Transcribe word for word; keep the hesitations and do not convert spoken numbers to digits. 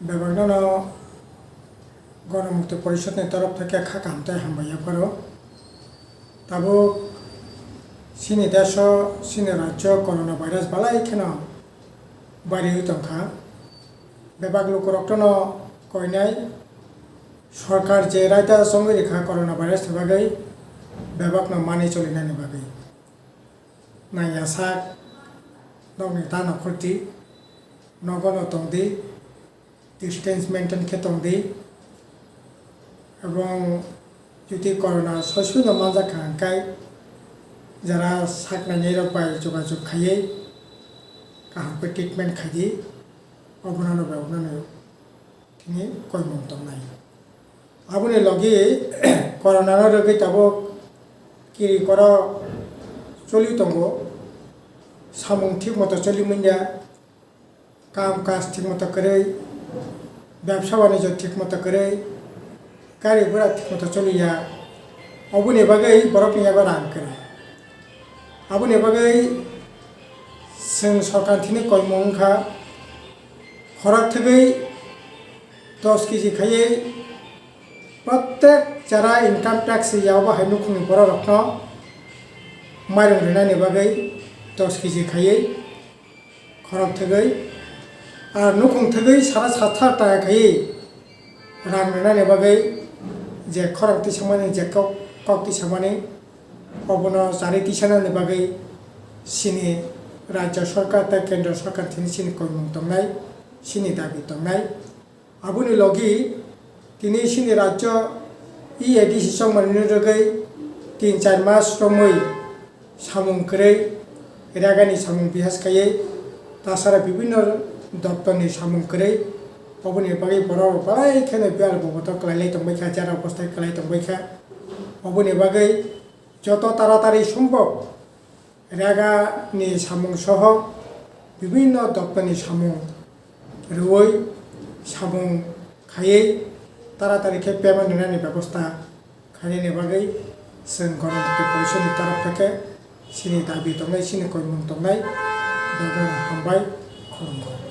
Bebakno no Ganamukti Porishod ni torof theke kha kaham tei hambai yapharo. Tabuk chini desh o, chini rajyo corona virus balai kheno bariwi tongkha. Bebak lukurokno no koinai, sorkar je raida chongwi rikha corona virus ni bagwi, bebakno manwi cholinani bagwi. Nangya sak, nokni ta nokhordi, nogono tongdi, distance maintain khe tongdi, ebong jodi corona soi soino manjakha hwnkhe, jara sak nainairok bai jogajog khaiwi kaham khe treatment khaidi, obono no bebakno no tini koimung tongnai. Aboni logi corona no rwgwi tabuk kiri koro choli tongo, samung thik moto choli manya, kam kaj thik moto kwrwi, bebsa banijyo thik moto kwrwi, gari gura thik moto choliya, oboni bagwi borokni yago rang kwrwi. Aboni bagwi chwng sorkar thini koimung wngkha, khorok thwgwi dos kg khaiwi, prottek jara income tax ya, obo hai nukhungni borok rokno mairung rinani bagwi dos kg khaiwi khorok thwgwi, ar nukhung thwgwi sara sat hajar taka khaiwi rang rinani bagwi je khorang tisamani, je kok, kok tisamani, obono chari tisanani bagwi chini rajya sorkar tei kendra sorkar thini chini koimung tongnai, chini dabi tongnai. Aboni logi tini chini rajyo E A D C chongmani rwgwi tin char mas romwi samung kwrwi, rega ni samung bihas khaiwi, tasara bibinno doptor ni samung kwrwi, oboni bagwi borok rok belai kheno biyar boboto kwlailai tongbaikha, jera bostai kwlai tongbaikha. Oboni bagwi joto taratari sombhob rega ni samung soho bibinno doptor ni samung rwui samung khaiwi taratari khe payment rwnani bebosta khainani bagwi chwng Ganamukti Porishod ni torof theke chini dabi tongnai, chini koimung tongnai, bebakno hambai, khulumkha.